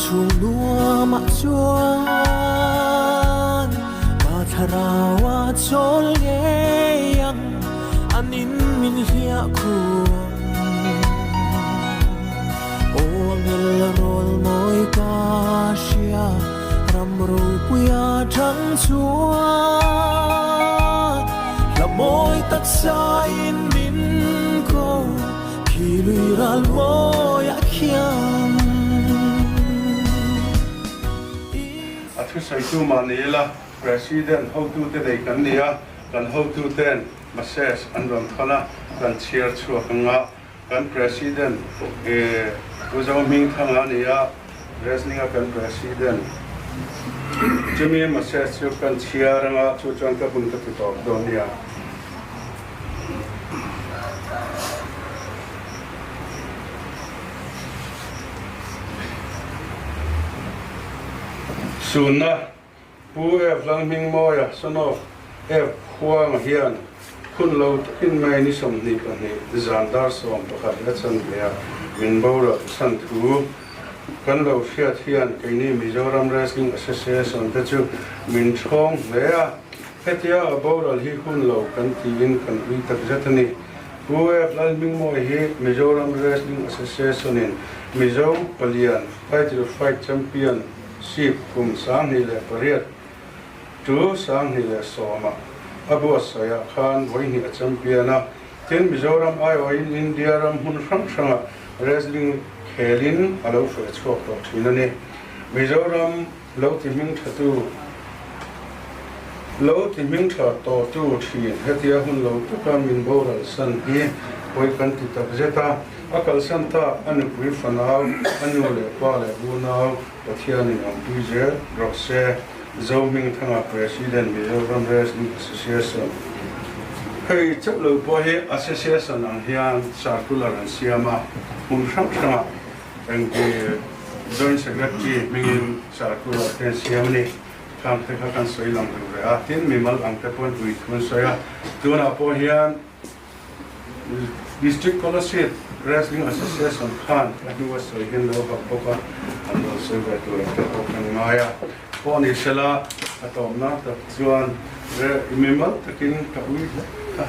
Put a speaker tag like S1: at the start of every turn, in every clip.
S1: Damchhung nuamah chuan Pa thlarau a chawl ngei ang, an in min hliah khuang. Aw angel rawl mawi ka hria, ram ropuia thang chuan hla mawi taksa in min ko. Khi lui ral mawiah khian.
S2: A thusawitu mah ni ila, President hotute nei kan ni a, kan hotuten message an rawn thawn a, kan chhiar chhuak ang a, kan President Pu Zohmingthanga a ni a, Wrestling-a kan President chumi message chu kan chhiar ang a, chu chuan ka hun ka ti tawp dawn nia. Sunna Pu F. Lalhmingmawia, son of F. Khuanga hian hun lo takin May ni 22 zan dar 11 la chan ve a, min boral chhan thu kan lo hriat hian keini Mizoram Wrestling Association te chu min thawng hle a. Hetia a boral hi hun lo kan tiin kan ui tak zet a ni. Pu F. Lalhmingmawi hi Mizoram Wrestling Association in Mizo palian title fight champion ship kum 2008 to 2010 ah a buatsaih ah khan vawihnih a champion a. Tin, Mizoram aiawhin India ram hmun hrang hrangah wrestling khelin a lo feh chhuak tawh thin a ni. Mizoram Lo ti hming tha tu, lo ti hming tha tawh tu thin hetia hun lo taka min boral san hi pawi kan ti tak zet a, a kalsan tak a nupui fanau, a nu leh pa leh unau Pathianin awmpui zel rawh se. Zohmingthanga President Mizoram Wrestling Association Hei chauh lo pawh hi Association ang hian circular an siam a, hmun hrang hrangah Engti Joint Secretary hmingin circular te an siam a ni. Khang te kha kan sawi lang duh ve a, tin mimal ang te pawhin ui thu an sawi a. Tunah pawh hian District Kolasib Wrestling Association khan a hnu a sawi hian lo hak bawk a, an rawn sawi ve tur ang te pawh kan ngai a. Pawh ni sela a tawpna tak chuan mimal takin ka ui hle a.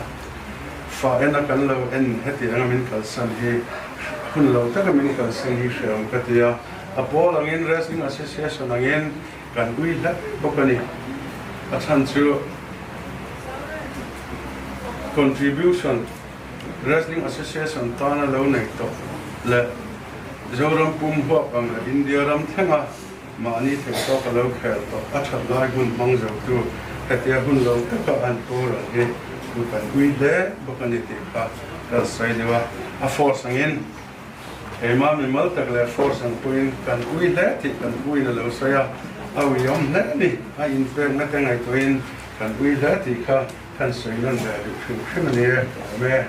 S2: Fa ena kan lo en heti anga min kalsan hi hun lo taka min kalsan hi hre awm ka ti a, a pawl angin Wrestling Association angin kan ui hle bawk a ni. A chhan chu contribution Wrestling Association tana lo nei tawh leh Zoram pum huap ang leh India ram thlenga Mahni theih tawk a lo khel tawh, a that lai hun hmang zo tu hetia hun lo taka an boral hi chu kan ui hle bawk a ni tih kha kan sawi deuh a. A force angin keimah mimal tak leh force ang pawhin kan ui hle tih kan uiin a lo sawi a, a uiawm hle a ni. A inpekna te ngaihtuahin kan ui hle tih kha kan sawi nawn ve duh hrim hrim a ni e, ka awm e.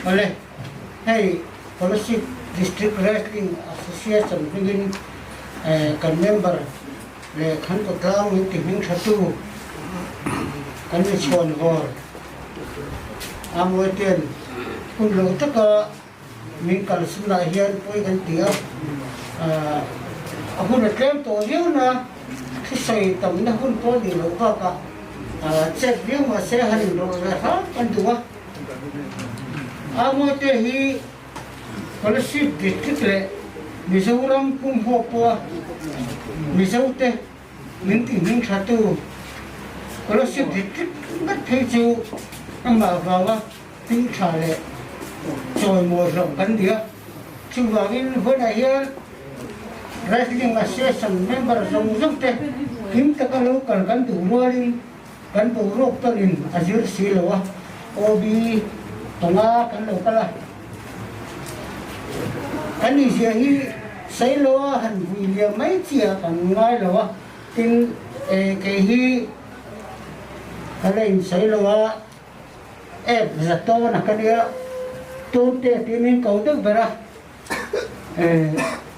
S3: Awle, hei Kolasib District Wrestling Association hmingin kan member leh kan kawtlang min ti hming tha tu kan ni chhuan vawr a mawi ten hun lo taka Min kalsan ah hian pawi kan ti a, a hun a tlem tawh viau na, thusawi tamna hun pawh ni loh bakah chet viau mahse han inrawlh ve hram kan duh a. Amawite hi Kolasib District leh Mizoram pumhawk pawha Mizote min ti hming thatu Kolasib District ngat phei chu amah vanga Hming tha leh chawimawi hlawm kan ni a, chuvangin hunah hian Wrestling Association member zawng zawng te him taka lo kal kan duh rualin kan boruak tawnin a zir si lo a, OB panga kan lo kal a. Kan inzia hi Sailoa han vui liam mai chiah kan ngai lo a, tin kei hi ka la insawi lo a. App za tawn a ka nia, tun te tih min ko deuh ber a,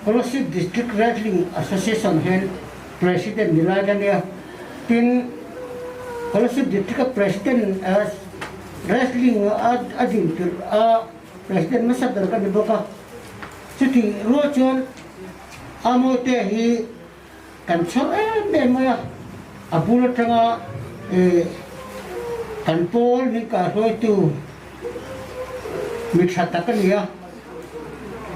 S3: Kolasib District Wrestling Association hian President ni lai ka nia, tin Kolasib District a President as Wrestling a din tirh a President hmasa ber ka ni bawk a. Chutih rual chuan Amote hi kan chhawr em em mai a, a bul atanga kan pawl min kahhruaitu mi tha tak a ni a,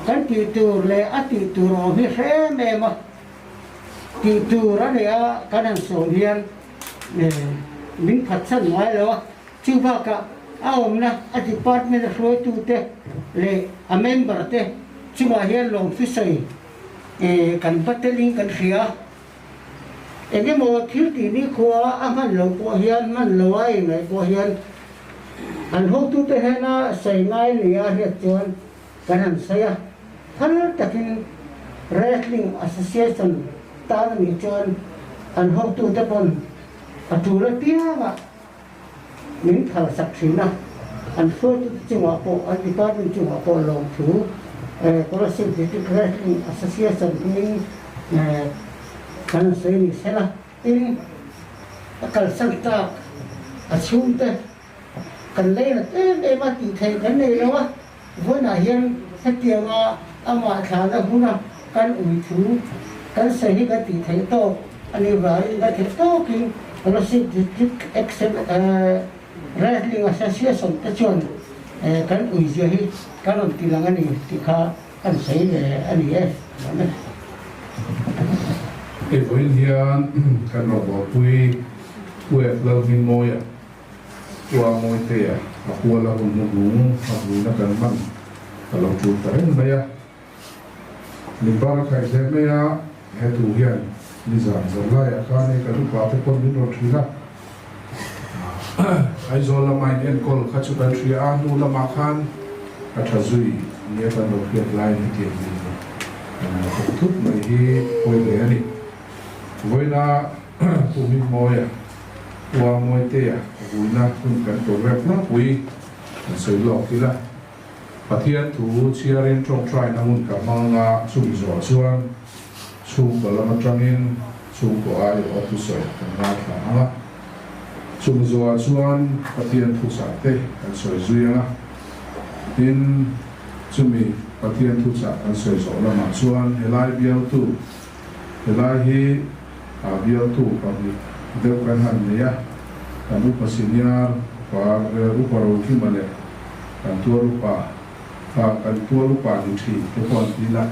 S3: kan tih tur leh a tih tur awm hi hre em em a, tih tur a nih a kan han sawm hian min phatsan ngai lo a, chu bakah a awmna a department a hruaitute leh a member te chungah hian lawmthu sawi Kan va telin kan hria. Eng emaw thil tih ni khua a hman lo pawh hian, hman lo a ingaih pawh hian an hotute hnena sawi ngai nia hriat chuan kan han sawi a. Phal takin Wrestling Association tan a nih chuan an hotute pawn a tul apiangah Min phalsak thin a, an hruaitute chungah pawh, an department chungah pawh lawmthu Kolasib District Wrestling Association hmingin kan han sawi ni sela. Tin, a kalsan tak a chhungte kan lei nat em em a, tih theih kan nei lo a, vawiinah hian hetianga amah thlahna huna kan ui thu kan sawi hi kan tih theih tawk a nih vangin ka theih tawkin Kolasib District Wrestling Association te chuan kan ui zia hi kan rawn ti lang a ni tih kha kan sawi ve a ni e.
S4: Hei vawiin hian kan rawngbawlpui Pu F. Lalhmingmawia Ua Mawitea a kual a hun hnuhnung a vuina kan hman a lo tul ta reng mai a. Min bar a khaih hle mai a, he thu hian nizan zan laiah khan hei kan upa te pawn min rawn hrilh a. Aizawl lama in enkawl kha chu kan hria a, hnu lamah khan a tha zui nia kan lo hriat laiin hetiang din kan lo thawk thut mai hi pawi hle a ni. Vawiina Pu Hmingmawia, Ua Mawitea vuina hun kan program tlangpui kan sawi lawk ila. Pathian thu chhiarin tawngtaina hun ka hmang a, chumi zawh chuan chhungkaw lam atangin chhungkaw aiawh a thusawi kan ngaithla ang a. Chumi zawhah chuan Pathian thuchah te kan sawi zui ang a. Tin, chumi Pathian thuchah kan sawi zawh lamah chuan helai bialtu, Helai hi bialtu pahnih deuh kan han nei a, kan upa senior upa upa Rokima leh kan tual upa kan tual upa ni thin te pawh an ti la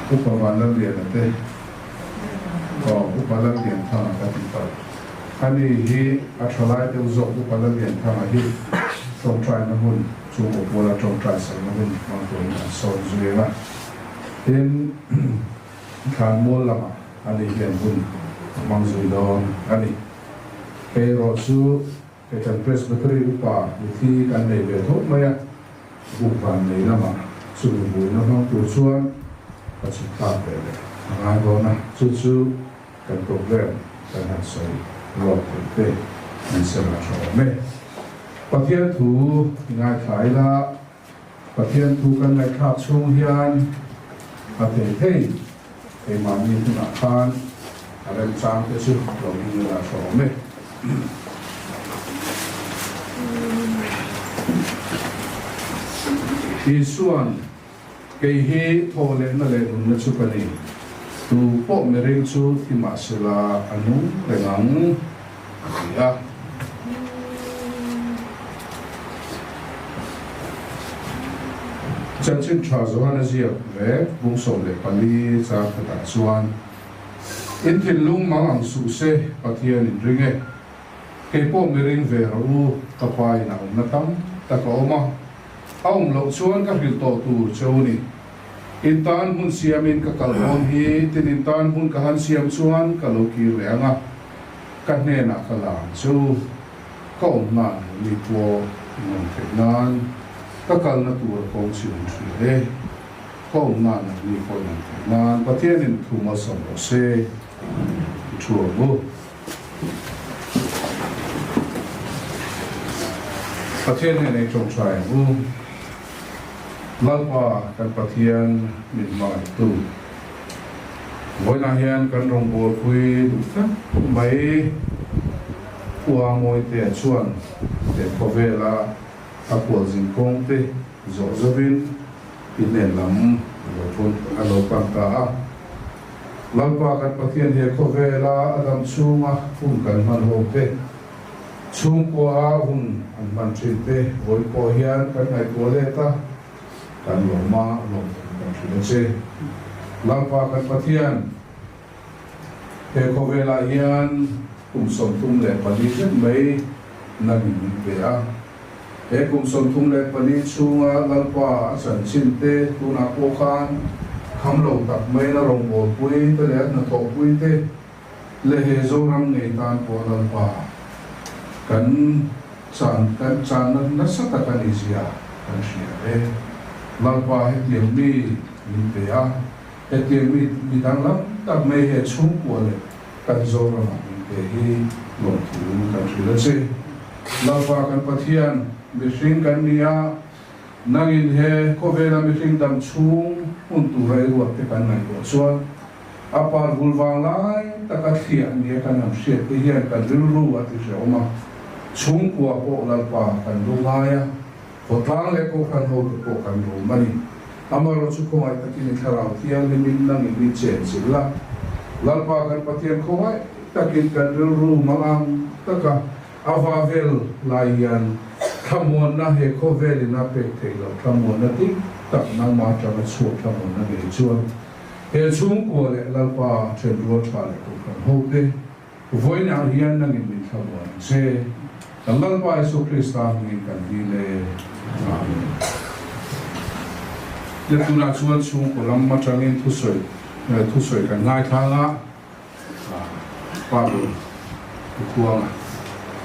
S4: upa Vanlalliana te aw upa Lallianthanga ka ti palh. Ani hi a thalai deuh zawk upa Lallianthanga hi tawngtaina hun Chu aw pawla tawngtai sakna hun hmang turin an sawm zui ang a, tin, thlan mual lamah ani hian hun a hmang zui dawn a ni. Kei erawh chu kei kan Presbytery upa mithi kan nei ve tho mai a, buk van nei lamah chumi buaina hmang tur chuan ka chhuk thlak ve leh a ngai dawn a, chu chu kan program kan han sawi lawk theih te min sel a tha awm e. Pathian thu i ngaithla ila, Pathian thu kan ngaihthlak chhung hian a thei thei keimahni hunah khan a remchang te chu lo ding ila tha awm e. Isuan Kei hi thawhlehna leh nunna chu ka ni. Tu pawh miring chu thi mah sela a nung reng ang, a ti a. Chanchin tha Johana ziak vek bung 14 chang khatah chuan, In thinlung mang ang suh se, Pathian in ring e. Kei pawh miring ve rawh u, ka pa in a awmna tam tak a awm a. A awm loh chuan ka hrilh tawh tur che u ni. In tan hmun siamin ka kal dawn hi, tin in tan hmun ka han siam chuan ka lo kir leh ang a, ka hnenah ka la ang che u. Ka awm nan mi pawh in awm theih nan ka kalna tur a kawng chin an hria e. Ka awm nan mi pawh in awm theih nan Pathianin thu malsawm rawh se i thu ang u. Pathian hian ei tawngtai ang u. Lalpa kan Pathian min hmangaihtu. Vawiinah hian kan rawngbawlpui duh tak mai. Khua Mawitea chuan he khawvela a kualzin kawngte zawh zawhin i hnen lam a lo pan ta a. Lalpa kan Pathian he khawvela a dam chhunga hun kan hman ho te, chhungkua a hun an hman thin te vawi pawh hian kan ngaihtuah let a, kan lawm a, lawmthu kan hrilh a che. Lalpa kan Pathian he khawvelah hian kum 34 zet mai nangin min pe a. He kum 34 chhunga Lalpa a chanchin te tunah pawh khan kham lo tak maiin a rawngbawlpui te leh a hnathawhpui te leh he Zoram ngei tan pawh Lalpa kan chan kan channa nasa tak a ni zia kan hria e. Lalpa hetiang mi min pe a, hetiang mi mi danglam tak mai he chhungkua leh kan Zoramah min pe hi lawmthu kan hrilh a che. Lalpa kan Pathian, mihring kan ni a, nangin he khawvela mihring dam chhung hmun tura i ruat te kan ngaihtuah chuan a par vul vang lai taka thliah nia kan han hriat te hian kan rilru a ti hrehawm a, chhungkua pawh Lalpa kan lu ngai a, khawtlang leh kohhran hote pawh kan rum a ni. Amaherawhchu khawngaih takin i thlarau thianghlimin nangin mi chenchilh la, Lalpa kan Pathian khawngaih takin kan rilru mangang taka a va vel lai hian thlamuanna he khawvelin a pek theih loh thlamuanna dik tak nangmah atanga chhuak thlamuanna ngei chuan he chhungkua leh Lalpa thenrual tha leh kohhran hote Vawiinah hian nangin min thlamuan ang che. Kan Lalpa Isua Krista hmingin kan dil e. Amen. Tia tunah chuan chhungkaw lam atangin thusawi thusawi kan ngaithlang a, Pa ber Pu Khuanga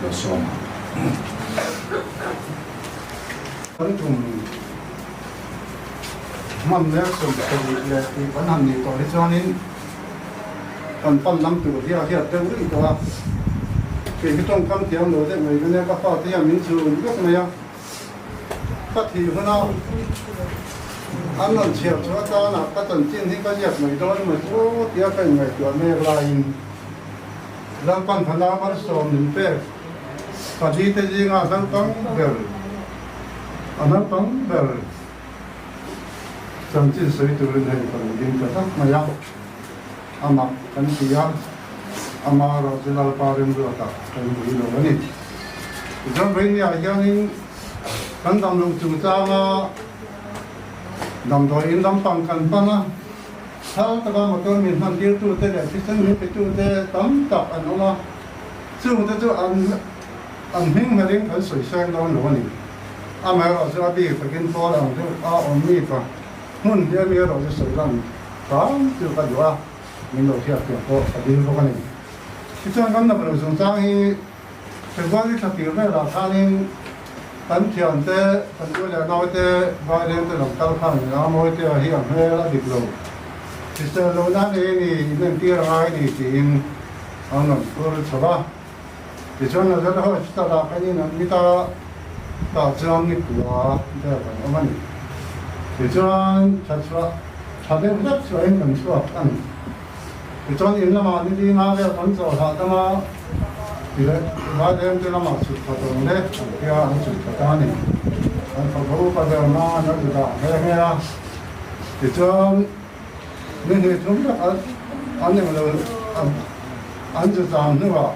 S4: lo sawm ang.
S2: Kan tum hman mek 70 leh tih kan han nih tawh hi chuanin Kan pan lam tur hi a hiat deuh rih tawh a, kei hi tawngkam thiam lo deuh mai ka nia, ka fate hian min chhun vek mai a, ka thih huna an rawn chhiar chu atana ka chanchin hi ka ziak mai dawn emaw chu tia ka inngaihtuah mek laiin Lalpan Thana malsawm min pek pali te zinga naupang ber a naupang ber Chanchin sawi turin hei ka rawn ding ta tlat mai a, a mak kan ti a, ama erawh chu Lalpa remruatah kan ui lo a ni. Tichuan Vawinia hianin kan damlo chungchanga damdawi in lampang kan pan a, thal taka motor min hman tirtute leh thisen min petute tam tak an awm a, chungte chu an an hming hmelin kan sawi seng dawn lo a ni. Amaherawh chu a bik takin pawl ang deuh a awm mi pa hmun hi a mi erawh chu sawi lan hram chu ka duh a, min lo hriat piah pawh ka dil bawk a ni. Tichuan kan damlo chungchang hi February thla tir velah khanin kan thiante, kan u leh naute, vailengte lam kal khan a Mawitea hi a hmel a dik lo, hrisel lo na nei a ni, inentir a ngai a ni tiin an rawn phur chho a. Tichuan Nazareth Hospital ah kan in an mit a, tah chuan nikua vel kan awm a ni. Tichuan tha chhuah tha deuh hlek chhuahin kan chhuak a ni. Tichuan in lamah ni li nga vel kan chaw hlah dam a, tile vailem te lamah chhuk tha tawng le an tia an chhuk tha ta a ni. Kan fapa upa ber nan a zu dah nghe nghe a. Tichuan Ni hnih thum tak an eng lo an zu chang hnuah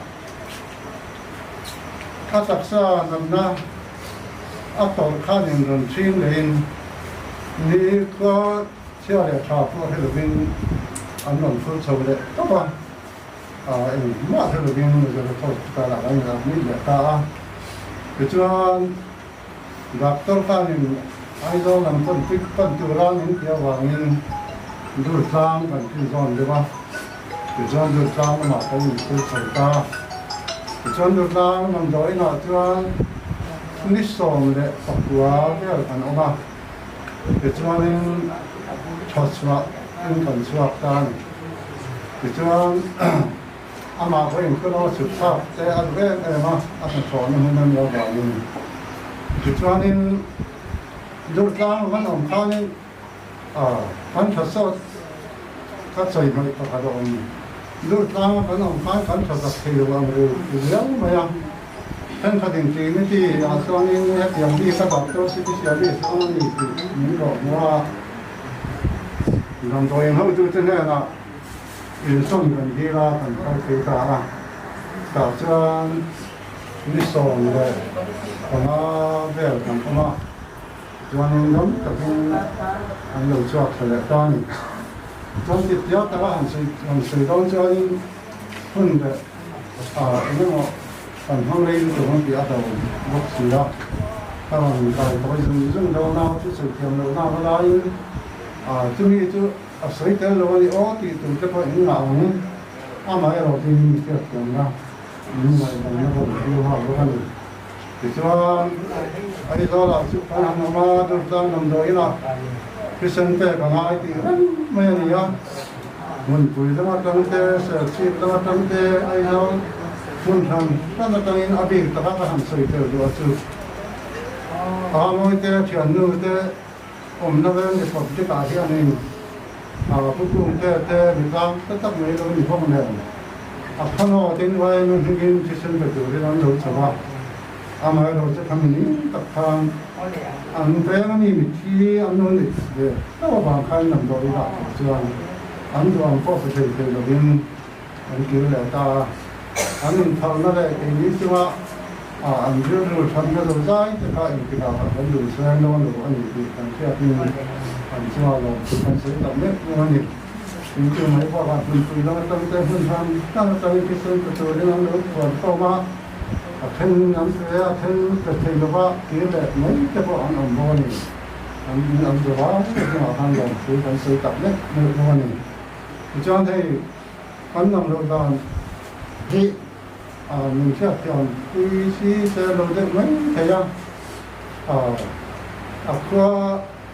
S2: a taksa natna a tawrh khan in rawn chhing lehin ni khua chhia leh tha pawh hre lovin an rawn phur chho leh tawp a, engmah hre lovin Nazareth Hospital ah an inadmit leh ta a. Tichuan. Doctor khanin Aizawl lam chuan pick pan tura min tih avangin Durtlang kan fin zawn deuh a, tichuan Durtlang lamah kan inphur chho ta. Tichuan Durtlang damdawiinah chuan ni 19 vel kan awm a, tichuanin thaw chhuah in kan chhuak ta a ni. Tichuan. Amah pawhin khawlawng a chhuk thlak te a duh em em a, a hnathawhna hmun a nih avangin. Tichuanin Durtlang an awm khanin kan tha sawt ka chawi hmawih pakhat a awm. Durtlanga kan awm khan kan tha zak thei lo ang reu riau mai a.
S5: Thenkhatin Trinity ah chuanin hetiang bik a doctor specialist a awm a ni tih min rawh hmu a, damdawiin hotute hnenah insawm kan dil a, kan kal phei ta a. Tah chuan ni 15 vel kan awm a, chuanin dam takin an lo chhuak thla leh ta a ni. Chuan tittia taka han sawi dawn chuanin hun leh eng emaw Kan hmang rei lutuk ang tih a hlauh bawk si a, ka rawn kai tawi zung zung dawn a, chu sawi thiam loh na va laiin chumi chu a sawi tel lo a ni aw tih tur te pawh in ngah ang, amaherawh chu in hriat thiamna in ngaihdanna pawh in thil nghal bawk a ni. Tichuan, Aizawlah chu kan han awm a, Durtlang damdawiinah thisen pek a ngai tih reng mai a ni a. Hmunpui lam atang te, Serchhip lam atang te, Aizawl hmun hran hran atangin a bik taka ka han sawi tel duh a chu. Amawi te, thiannu te awmna veng Republic ah hianin Pu Kungte te mitlang ta tak mai lo ni bawk nen a khawnaw tin uain a hnungin thisen pe turin an lo chho a. Amaherawhchu kha mi ning tak khan an veng a mi mitthi an lo neih ve hlauh avang khan damdawi dah tur chuan an duh ang pawh pe thei thei lovin an kir leh ta a. An inthalna leh keini chunga an rilru thatna zo zai te kha engtikah kha kan duh seng dawn lo a ni tih kan hriatin an chunga lawmthu kan sawi tak meuh meuh a ni. Tin chu mai bakah hmunpui lam atang te hmun hran hran atangin thisen pe turin an lo thuan khawm a. A then an pe a, a then pe thei lova kir leh mai te pawh an awm bawk a ni. An in an zawh a, hei chungah khan lawmthu kan sawi tak meuh meuh bawk a ni. Tichuan hei kan lam loh dan hi min hriat thiam pui si se lo deuh mai thei a, a khua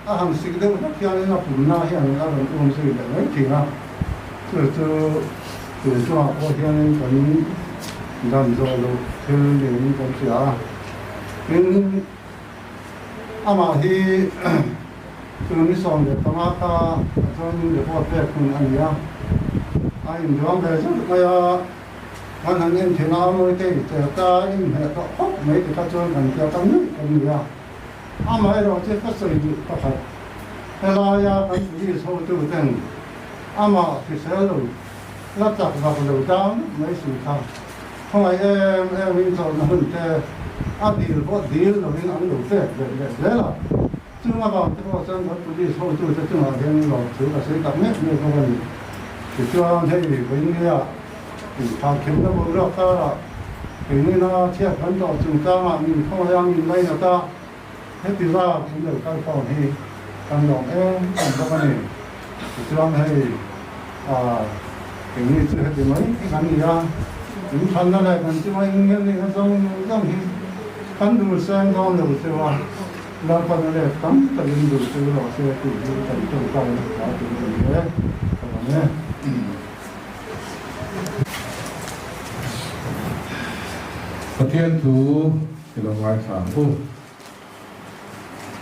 S5: a han sik deuh hlek hianin a pumna hian a rawn um zui leh mai thin a, chu chu tun chungah pawh hianin kan dan zawh loh thil niin kan hria a. Tin, amah hi chu ni 15 kha a chuanin report pek hun a ni a, a inruang ve zeuh mai a, kan han en thin a, Mawite i che ta inhmeh tawh khawp mai ti kha chuan kan hriat ang nuih kan ni a. Amaherawh chu ka sawi duh pakhat, helaia kan police hotu ten amah hrisel lo la chak vak lo dang mai si kha khawngaih em em in chawlhna hun te a dil pawh dil lovin an lo pek belh leh zel a, chung avang te pawh chuan kan police hotu te chungah hian lawmthu ka sawi tak mek mek bawk a ni. Tichuan hei vawinia inkhahkhimna boruak karah Keimina chhiat kan tawh chungchangah min khawngaih a, min lainat a, heti zat in lo kal khawm hi kan lawm em em bawk a ni. Tichuan hei keini chu heti mai hi kan ni a, in thanna leh kan chunga in ngen nihna zawng zawng hi kan dul seng dawn lo chu a, Lalpana leh tam takin dul chu rawh se tih hi kan tawngtaina hla tur a ni e, ka lawm e.
S4: Pathian thu i lo ngaithla ang u.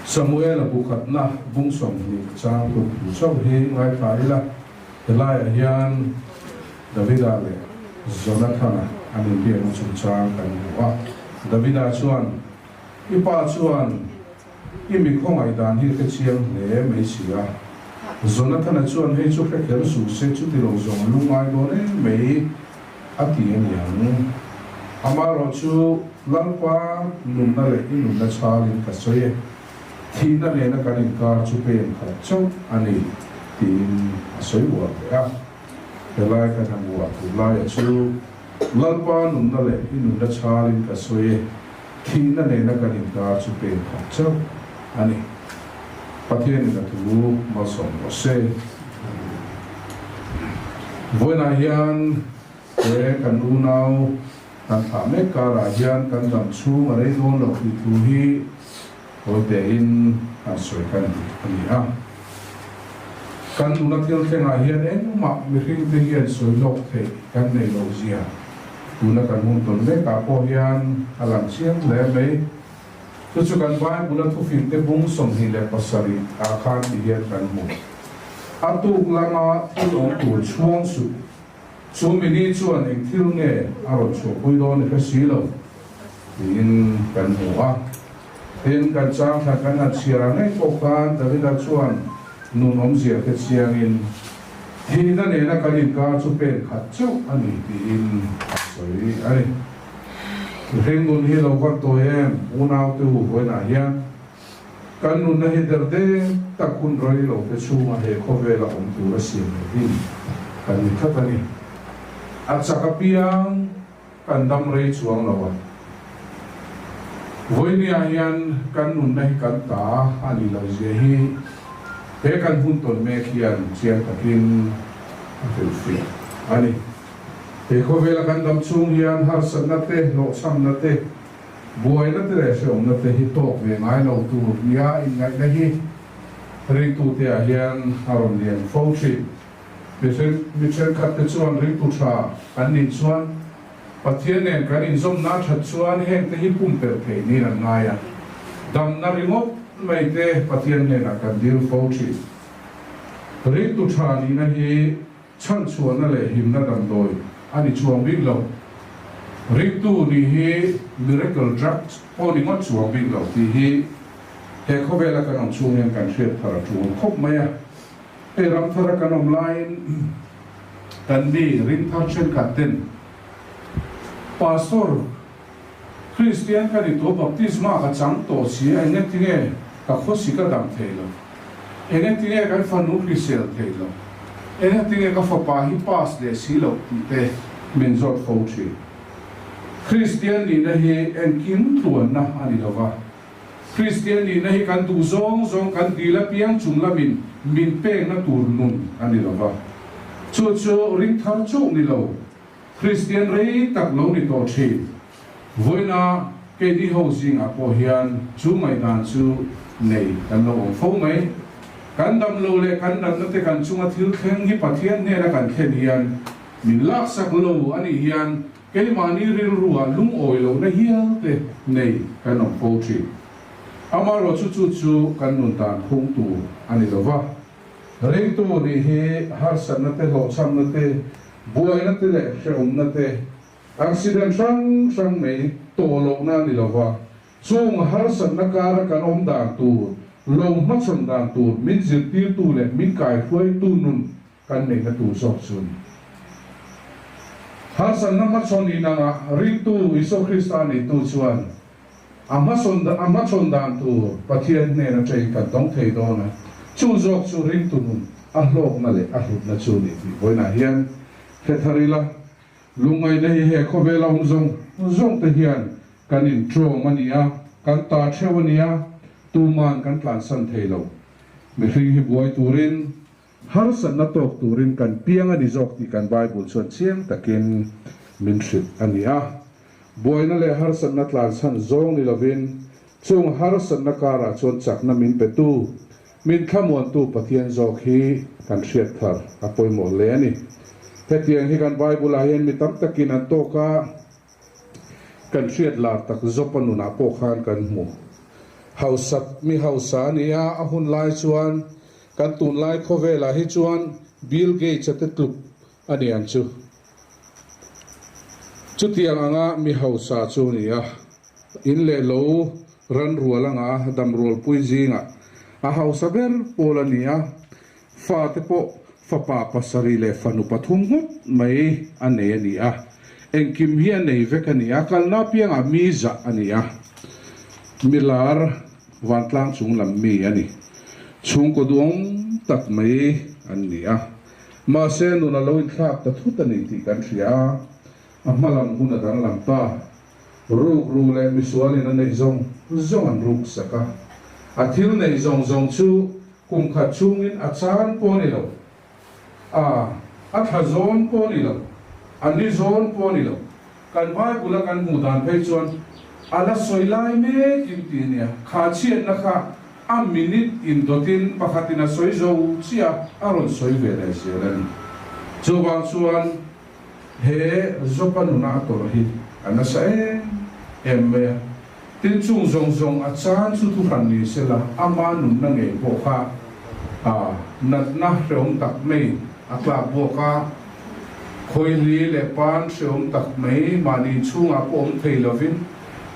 S4: Samuela bu khatna bung 20 chang kut thu chauh hi ngaithla ila, helaiah hian Davida leh Jonathana an inbiakna chungchang kan hmu a. Davida chuan, I pa chuan I mi khawngaih dan hi hre chiang hle mai si a. Jonathana chuan hei chu hre kher suh se chuti lo zawng a lungngai dawn em mai a ti a niang. Amaherawh chu Lalpa nunna leh i nunna chhalin ka sawi e, thihna nena kan inkar chu pen khat chauh a ni tiin a sawi uar leh a. Helai kan han uar tur laia chu Lalpa nunna leh i nunna chhalin ka sawi e, Thihna nena kan inkar chu pen khat chauh a ni. Pathianin a thu malsawm rawh se. Vawiinah hian he kan unau kan thlah mek karah hian kan dam chhung a rei dawn loh tih thu hi hawi tein han sawi kan duh a ni a. Kan nuna thil thlengah hian engmah mihringte hian sawi lawk theih kan nei loh zia Tuna kan hun tawn lekah pawh hian a lang chiang hle mai. Chu chu kan Bible-a thufinte bung 27 ah khan ti hian kan hmu. A tuk lama thil awm tur chhuang suh. Chu mini chuan eng thil nge a rawn chhuahpui dawn i hre si lo. tiin kan hmu a. Tin, kan chang thla kan han chhiar ang ngei pawh khan Davida chuan nun awmzia te chiangin thihna nena kan inkar chu pen khat chauh a ni tiin a sawi a ni. Mihring nun hi lo van tawi em unaute u vawiinah hian kan nunna hi derde tak hun rei lo te chhunga he khawvela awm tur a siam leh din kan ni tlat a ni. A chak apiang Kan dam rei chuang lo a. Vawinia hian kan nunna hi kan ta a ni lo zia hi he kan hun tawn mek hian chiang takin a hrilhfiah a ni. He khawvela kan dam chhung hian harsatna te, hlawhchhamna te, buaina te leh hrehawmna te hi tawk ve ngai lo tur nia inngaihna hi ringtute ah hian a rawn lian fo thin. Mi thenkhat te chuan ringtu tha kan nih chuan Pathian nen kan inzawmna that chuan heng te hi pumpelh theih niin an ngai a, damna ringawt mai te Pathian hnenah kan dil fo thin. Ringtu tha nihna hi chhanchhuahna leh himna damdawi a ni chuang bik lo. Ringtu nih hi miracle drugs pawh ni ngawt chuang bik lo tih hi he khawvela kan awm chhung hian kan hriat thar a tul khawp mai a. Hei ram thara kan awm laiin kan mi ringthar thenkhat ten Pastor, Kristian ka ni tawh, baptisma ka chang tawh si a, engetinge ka khawsi ka dam thei lo, engetinge kan fanu hrisel thei lo, engetinge ka fapa hi pass leh si loh tih te min zawt fo thin. Kristian nihna hi engkim tluanna a ni lova. Kristian nihna hi kan duh zawng zawng kan dil apiang chung lamin min pekna tur nun a ni lo va. Chu chu ring thar chauh ni lo, Kristian rei tak lo ni tawh thin. Vawiina keini ho zingah pawh hian chu ngaihdan chu nei kan lo awm fo mai. Kan dam lo leh kan natna te kan chunga thil thleng hi Pathian hnena kan thlen hian min laksak lo a nih hian Keimahni rilruah lungawi lohna hial te nei kan awm fo thin. Amaherawh chu chu chu kan nun dan phung tur a ni lo va. Ringtu nih hi harsatna te, hlawhchhamna te, buaina te leh hrehawmna te, accident hrang hrang mai tawh lohna a ni lo va. Chung harsatna kara kan awm dan tur, lo hmachhawn dan tur min zirtirtu leh min kaihruaitu nun Kan neihna tur zawk chu a ni. Harsatna hmachhawn inanga ringtu Isua Krista neitu chuan a hmasawn a hmachhawn dan tur Pathian hnen atangin kan dawng thei dawn a, chu zawk chu ringtu nun a hlawkna leh a hlutna chu a ni tih vawiinah hian hre thar ila, lungngaihna hi he khawvela awm zawng zawng te hian kan intawm a ni a, kan ta theuh a ni a, tuman kan tlansan thei lo. Mihring hi buai turin Harsatna tawk turin kan piang a ni zawk tih kan Bible chuan chiang takin min hrilh a ni a. Buaina leh harsatna tlanchhan zawng ni lovin chung harsatna karah chuan chakna min petu, min thlamuantu Pathian zawk hi kan hriat thar a pawimawh hle a ni. Hetiang hi kan Bible-ah hian mi tam takin an tawk a, kan hriat lar tak Jopa nunah pawh khan kan hmu. Hausak mi hausa a ni a, a hun lai chuan Kan tunlai khawvelah hi chuan Bill Gates-a te tluk a ni ang chu. Chutiang anga mi hausa chu a ni a, in leh lo ran rual anga dam rualpui zingah a hausa ber pawl a ni a, fate pawh fapa pasarih leh fanu pathum ngawt mai a nei a ni a, engkim hi a nei vek a ni a, kalna apiangah mi zah a ni a, milar Vantlang chung lam mi a ni. Chhungkaw duang tak mai an ni a. Mahse nun a lo inthlak ta thut a ni tih kan hria a, a hma lam hun a danglam ta. Rukru leh misualin a neih zawng zawng an ruk sak a. A thil neih zawng zawng chu kum khat chhungin a chan pawh a ni lo. A, a thla zawn pawh a ni lo. A ni zawn pawh a ni lo. Kan Bible a kan hmuh dan phei chuan a la sawi lai mek in ti ania, kha chhiatna kha a minute in dawtin pakhatin a sawi zo chiah a, a rawn sawi ve leh zel a ni. Chuvang chuan he Jopa nuna a tawrh hi a nasa em em mai a, tin chung zawng zawng a chan chu thuhran ni sela ama nunna ngei pawh kha a natna hrehawm tak mai a tlak bawk a. Khawihli leh pan hreawm tak mai mahni chhungah pawh awm thei lovin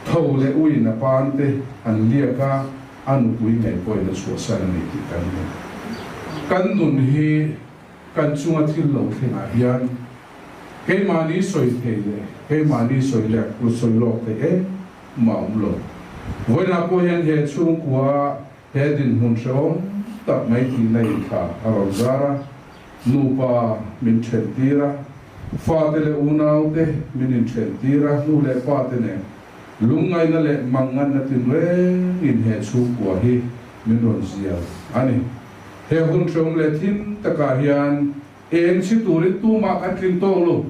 S4: Tho leh uiin a pan te an liak a, a nupui ngei pawhin a chhuahsan a ni tih kan hmu. Kan nun hi kan chunga thil lo thlengah hian keimahni sawi thei leh keimahni sawi leh sawi lawk thei em mah a awm lo. Vawiinah pawh hian he chhungkua he dinhmun hrehawm tak mai tihna inthla a rawn zar a, nupa min then tir a, fate leh unaute min inthen tir a, nu leh pate nen lungngaihna leh mangnganna tinrengin he chhungkua hi min rawn zial a ni. He hun hrehawm leh thim takah hian eng chhi turin tumah kan tling tawk lo.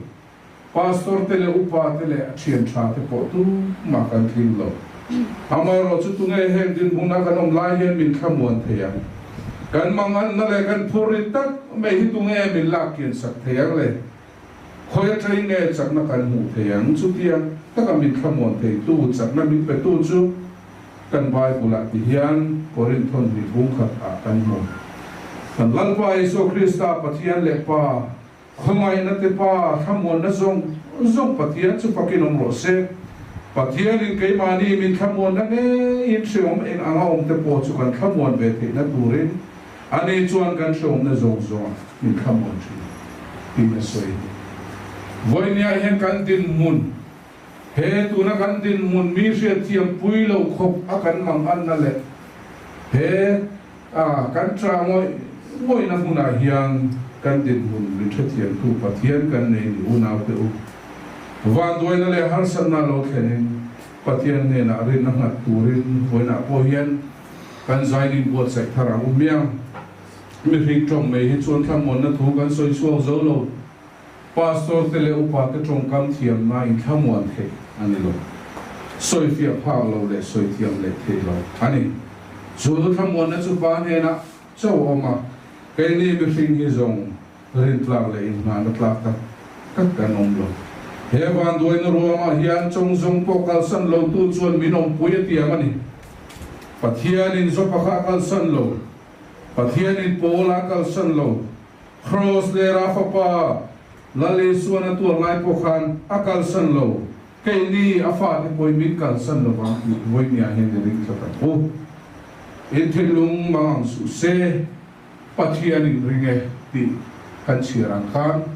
S4: Pastor te leh upa te leh a thian tha te pawh tumah kan tling lo. Amaherawh chu tunge heng dinhmuna kan awm lai hian min thlamuan thei ang? Kan manganna leh kan phur rit tak mai hi tunge min lak kian sak thei ang le? Khawi atangin nge chakna kan hmuh thei ang? Chutiang taka min thlamuan theitu, chakna min petu chu kan Bible-ah ti hian Korinth thawnhnih bungkhat ah kan hmu. Kan Lalpa Isua Krista Pathian leh Pa, Khawngaihna te Pa, thlamuanna zawng zawng Pathian chu fakin awm rawh se. Pathianin keimahni min thlamuanna ngeiin hreawm eng anga awm te pawh chu kan thlamuan ve theihna turin ani chuan kan hreawmna zawng zawngah min thlamuan thin tiin a sawi. Vawinia hian kan dinhmun, he tuna kan dinhmun mi hriatthiam pui lo khawp a kan manganna leh he A, kan ṭah ngawih ngawihna hmunah hian kan dinhmun min hrethiamtu Pathian kan nei ni unaute u. Vanduaina leh harsatna lo thlenin Pathian hnenah rinna nghat turin vawiinah pawh hian kan zainin buatsaih thar ang u miang. Mihring ṭawng mai hi chuan thlamuanna thu kan sawi chhuak zo lo. Pastor te leh upa te ṭawngkam thiamna in thlamuan theih a ni lo. Sawifiah phak lo leh sawi thiam leh theih lo a ni. Chu thlamuanna chu pa hnenah chauh a awm a, keini mihring hi zawng rintlak leh inngahna tlak tak tak kan awm lo. He vanduaina ruangah hian chawng zawng pawh kalsan lotu chuan min awmpui a tiang a ni. Pathianin Jopa kha a kalsan lo. Pathianin Paula a kalsan lo. Kraws lera fapa Lal Isuan a tuar lai pawh khan a kalsan lo, keini a fate pawhin min kalsan lo vang tih vawinia hian i ring tlat ang u. In thinlung mang ang suh se, Pathian in ring e tih kan chhiar ang khan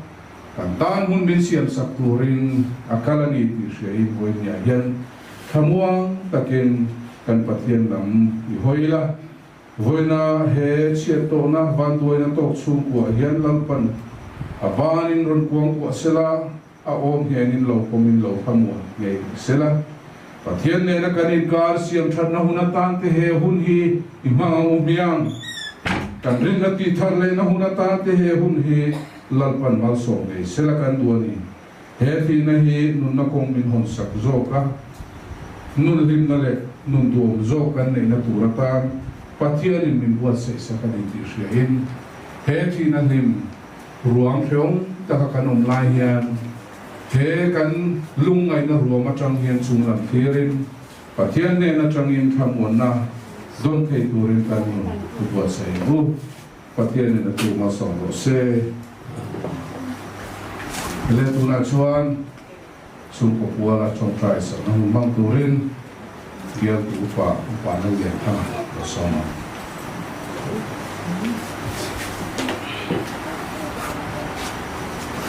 S4: kan tan hun min siamsak turin a kal a ni tih hriain vawinia hian thlamuang takin kan Pathian lam i hawi ila. Vawiina he chhiat tawhna vanduaina tawk chhungkuah hian Lalpan a banin rawn kuangkuah sela, a awm nghenin lo pawmin lo thlamuan ngei sela. Pathian nena kan inkar siam thatna hun atan te he hun hi i hmang ang u hmiang. Kan rinna tih thar lehna hun atan te he hun hi Lalpan malsawm ngei sela kan duh a ni. He thihna hi nunna kawng min hawn sak zawk a, nun hlimna leh nun duhawm zawk kan neihna tur atan Pathianin min buatsaih sak a ni tih hriain he thihna hlim ruang hrehawm taka kan awm lai hian he kan lungngaihna ruam atang hian chunglam thlirin Pathian hnen atangin thlamuanna dawn thei turin kan nun i buatsaih ang u. Pathianin a tu malsawm rawh se. Le tunah chuan chhungkaw puala tawngtai sakna hun hmang turin bialtu upa upa Lallianthanga lo sawm ang.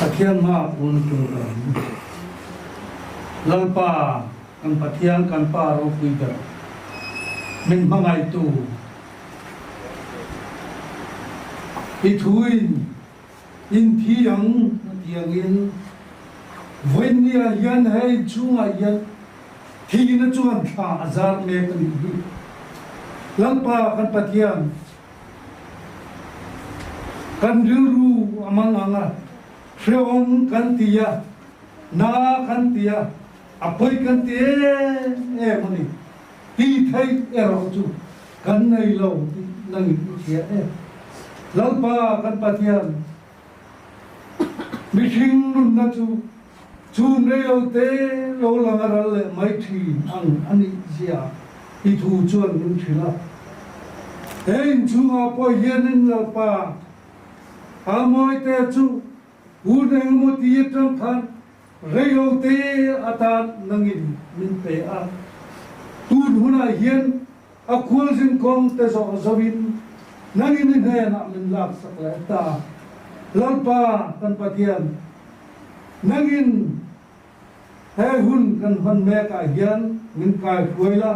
S3: Pathian hma pun tur ka ang. Lalpa kan Pathian kan Pa ropui ber min hmangaihtu. I thuin in thi ang a ti angin vawinia hian hei chhungah hian thihna chuan thla a zar mek a nih hi. Lalpa kan Pathian kan rilru a mang ang a, hrehawm kan ti a, na kan ti a, a pawi kan ti em em a ni. Ti theih erawh chu kan nei lo tih nangin i hria e. Lalpa kan Pathian, mihring nunna chu chhum rei lo te lo lang a ral leh mai thin ang a nih zia i thu chuan min hrilh a. He inchhungah pawh hianin Lalpa, a mawite chu hun engemaw ti atang khan Reilote atan nangin min pe a.
S6: hunah hian a khualzin kawng te zawh zoin nangin i hnenah min laksak leh ta. Lalpa kan Pathian, nangin he hun kan hman mekah hian min kaihruai la,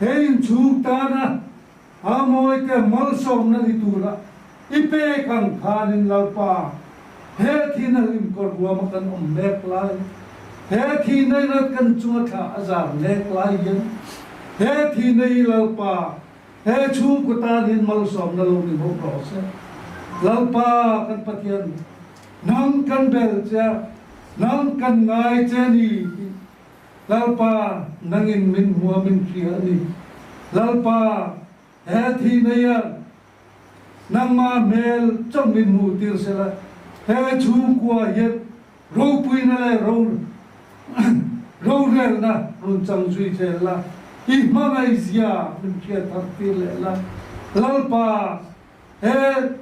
S6: he inchhung tana A mawite malsawmna ni tura i pek ang khanin Lalpa, he thihna hlim kawr ruama kan awm mek lai, he thihna i rat kan chunga thla a zar mek lai hian, he thihna i Lalpa, he chhungkaw tan hian malsawmna lo ni bawk rawh se. Lalpa kan Pathian, nang kan bel che a, nang kan ngai che ni tih Lalpa, nangin min hmua min hria a ni. Lalpa, he thi nei a nangmah hmel chauh min hmuh tir sela, he chhungkua hian ropuina leh rorelna rawn chang zui zel la, i hmangaihzia min hriat thar tir leh la. Lalpa, He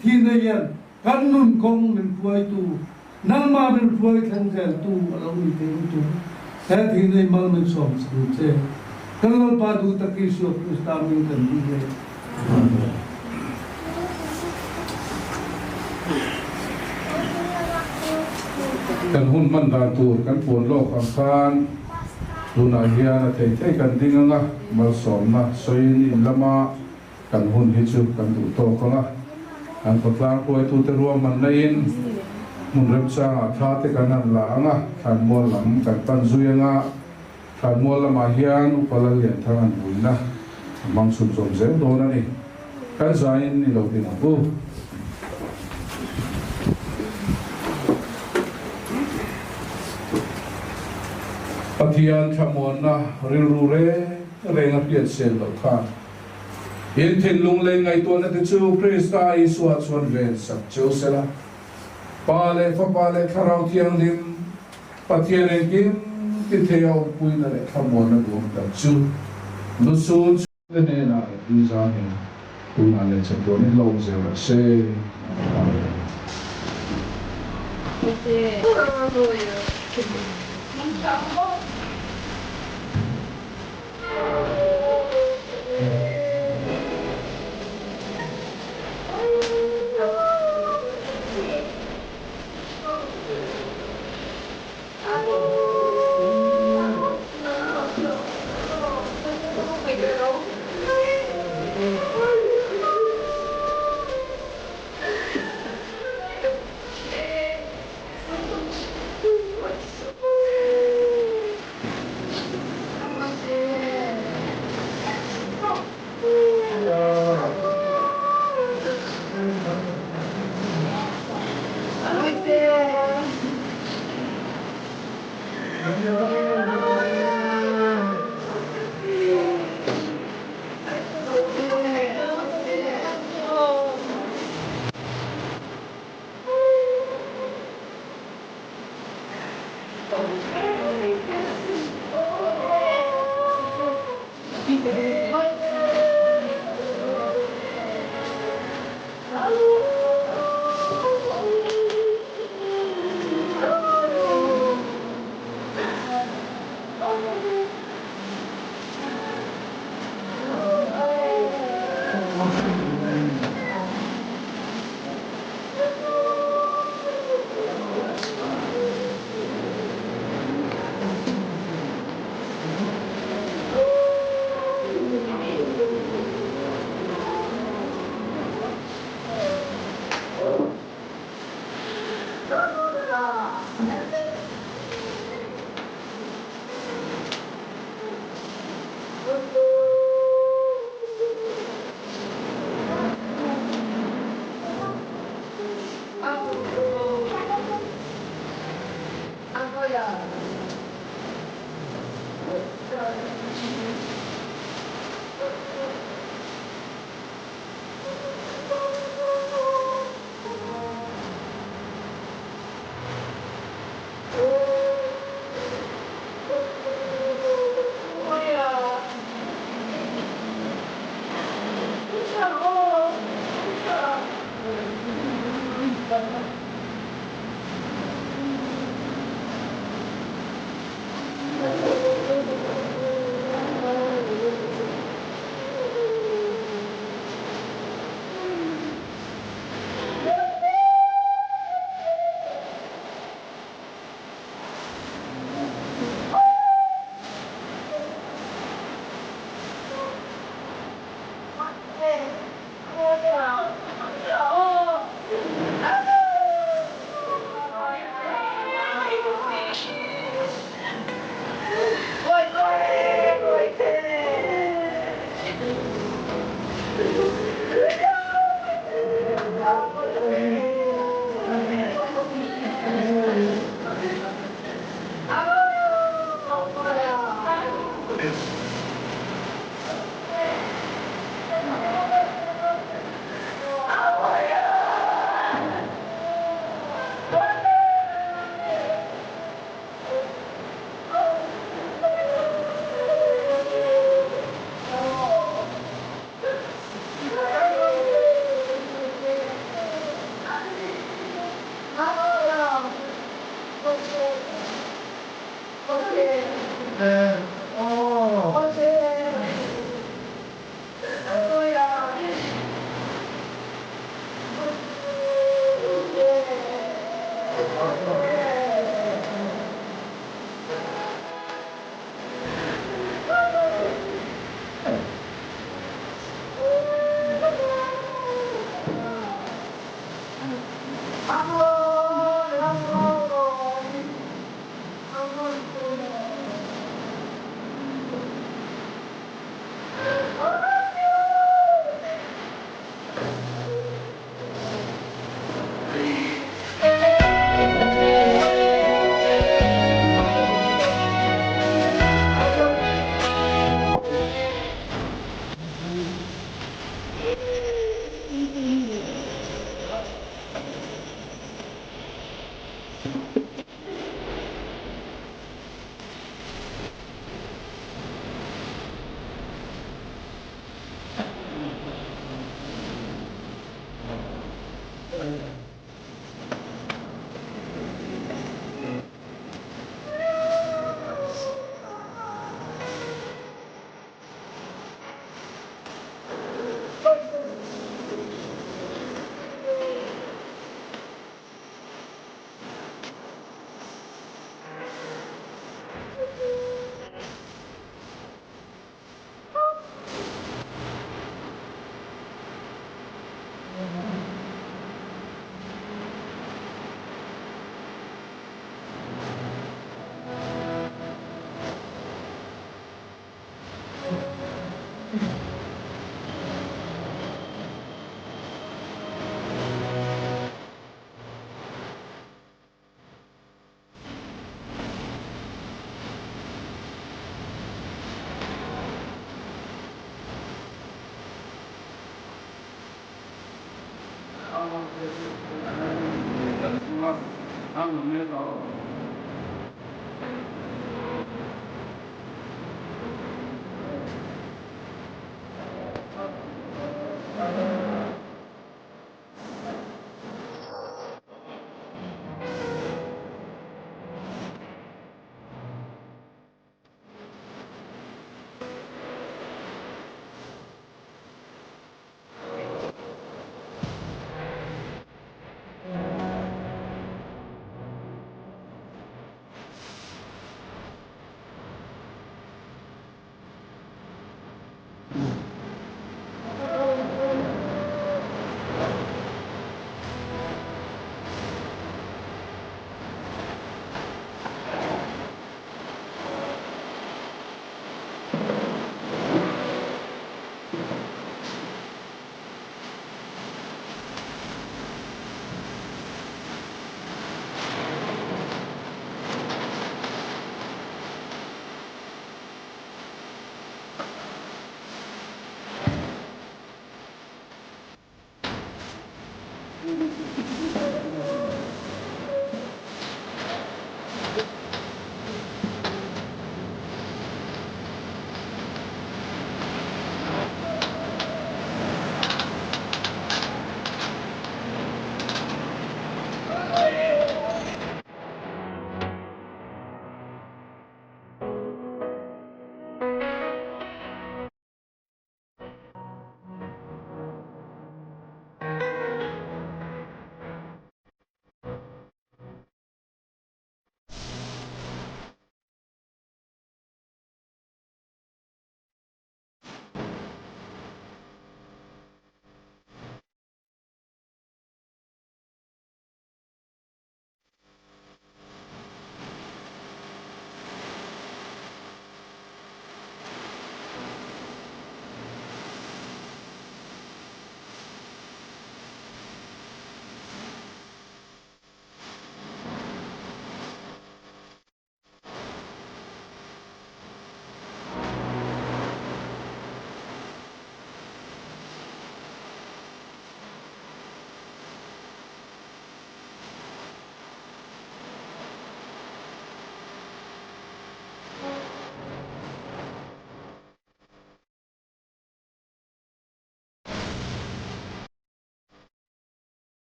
S6: thi nei hian kan nun kawng min hruaitu, nangmah min hruai thleng zeltu a lo ni thei lutuk. He thi nei mal min sawm sak ang che. Kan Lalpa duh tak Isua Krista min kan duh hle. Amen.
S4: Kan hun hman dan tur kan puan lawk ang khan tunah hian a thei thei kan ding ang a, malsawmna sawiin in lama Kan hun hi chu kan duh tawk ang a, kan khawtlang hruaitute ruahmanna in hmun remchangah thla te kan han la ang a, thlanmual lam kan pan zui ang a, thlanmual lamah hian Upa Lallianthang an buina a hmang chhunzawm zel dawn a ni. Kan zaiin i lo ding ang u. Pathian thlamuanna rilru reng reng a hriat sel loh khan. In thinlung lei ngaihtuahna te chu Krista Isua chuan ven sak cheu sela, Pa leh Fapa leh Thlarau Thianghlim, Pathian engkim ti thei a awmpuina leh thlamuanna duhawm tak chu lusun te hnenah leh tui zangin tunah leh chatuanin lo awm zel rawh se. Amen.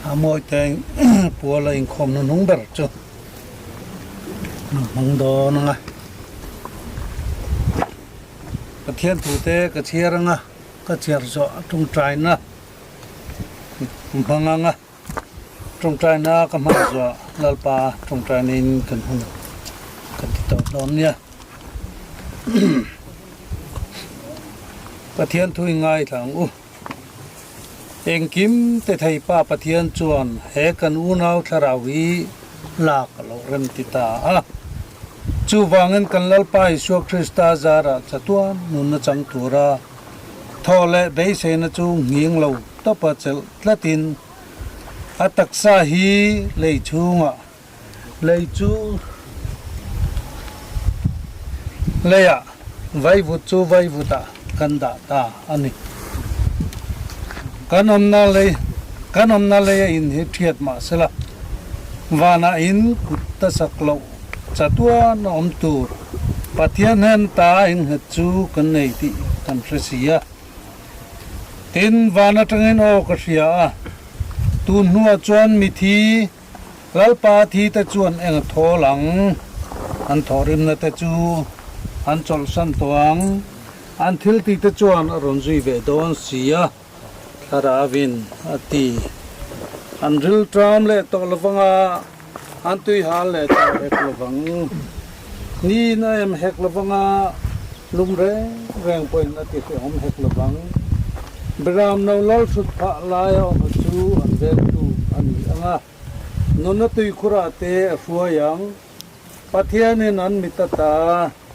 S6: A mawi te pual a inkhawm na hnung ber chu a hmang dawn ang a. Pathian thu te ka chhiar ang a, ka chhiar zawh a tawngtaina hmang ang a, tawngtaina ka hman zawh Lalpa tawngtaina in kan hun kan ti tawh dawn nia. Pathian thu i ngaithla ang u. Engkim te thei Pa Pathian chuan he kan unau thlarau hi lak a lo rem ti ta a. Chuvangin kan Lalpa Isua Krista zarah chatuan nunna chang tura thaw leh beiseina chu nghing lo tawpa chelh tlatin a taksa hi lei chhungah Lei chu leiah vaivut chu vaivutah kan dah ta a ni. Kan awmna lei kan awmna leia in hi thiat mah sela, vanah in kut ta sak loh chatuan a awm tur Pathian hnen ta innghet chu kan nei tih kan hre si a. Tin, van atangin aw ka hria a, tun hnuah chuan mithi Lalpa thi te chuan eng a thawl ang? An thawhrimna te chu an chawlhsan tawh ang. An thil tih te chuan a rawn zui ve dawn si a, Thlaravin a ti. An ril ṭam leh tawh lovang a, an tui hal leh tawh hek lovang. Niin a em hek lovang a, lum reng reng pawhin a ti hrehawm hek lovang. Beram no lal hrut phah laia awm a chu an vengtu a ni ang a, nunna tuikhurah te a hruai ang. Pathianin an mit ata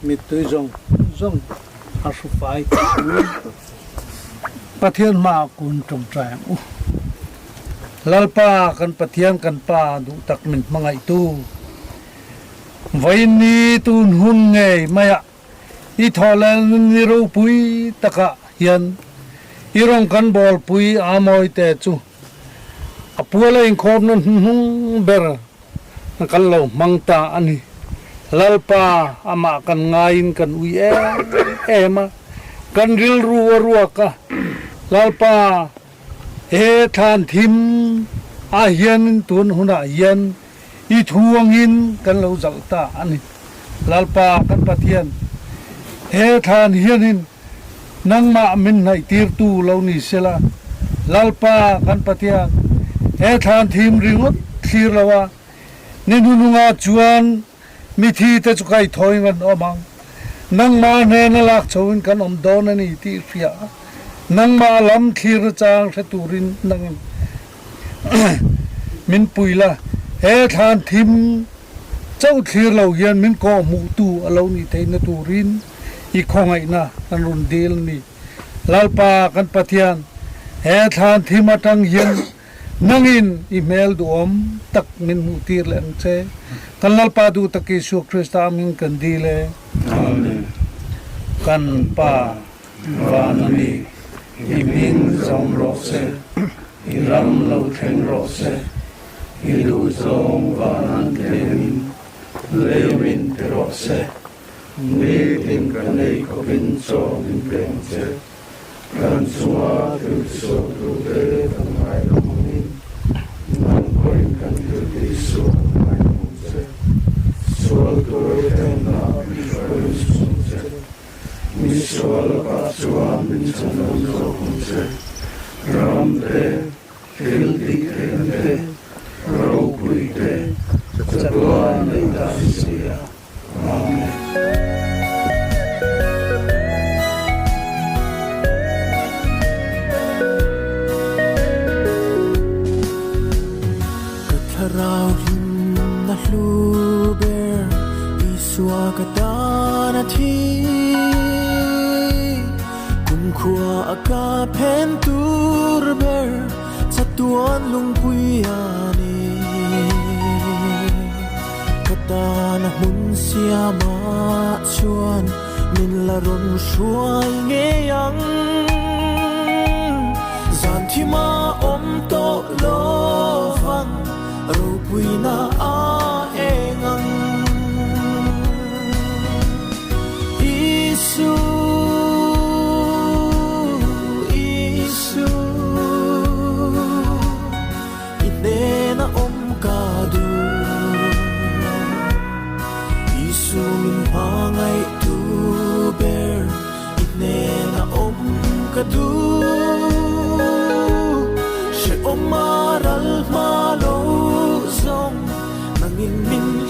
S6: mittui zawng zawng a hru fai tih ang. Pathian hmaah kun tawngtai ang u. Lalpa kan Pathian kan Pa duh tak min hmangaihtu. Vawiinni tun hun ngei maiah i thawhlel nun ni ropui takah hian i rawn kan bawlpui a mawite chu a puala inkhawmna hnuhnung ber kan lo hmang ta a ni. Lalpa amah kan ngaiin kan ui em em a, kan rilru a ruak a, Lalpa he thlan thim ah hian tun hunah hian I thu angin kan lo zalh ta a ni. Lalpa kan Pathian, he thlan hianin nangmah min hnaihtirtu lo ni sela. Lalpa kan Pathian, he thlan thim ringawt thlir lo a, ni hnunungah chuan mithi te chu kaithawiin an awm ang. Nangmah hnena lak chhoin kan awm dawn a ni tih hria a, nangmah lam thlir nachang hre turin nangin Min pui la, he thlan thim chauh thlir lo hian min kawh hmuhtu a lo nih theihna turin i khawngaihna kan rawn dil a ni. Lalpa kan Pathian, he thlan thim atang hian nangin i hmel duhawm tak min hmuhtir leh ang che. Kan Lalpa duh tak Isua Krista amin kan dil e. Amen. Kan Pa. Van a ni, i hming zawm rawh se, i ram lo thleng rawh se, i duh zawng van an tlemin lei min pe rawh se, nitin kan ei khawpin chaw min pe ang che, kan chunga thil tisual tute kan ngaidam angin, nang pawhin kan thil tihsual ngaidam ang che, sual tur thenna min hruai sum che. Mi sual lakah chuan min chhan awm zawk ang che. Ram te, thil tih theihna te, ropui te, chatuan nei ta ni si a. Amen.
S1: Ka thlarau hlimna hlu ber Isua ka tan a thi Kumkhua a ka phen tur ber Chatuan lungpui a ni Ka tan a hmun siama chuan Min la rawn hruai ngei ang Zan thima awm tawh lovang Ropuina a eng ang. Jesu min hmangaih tu ber i hnena awm ka duh. Hrehawm a ral hma lo zawng nangin min.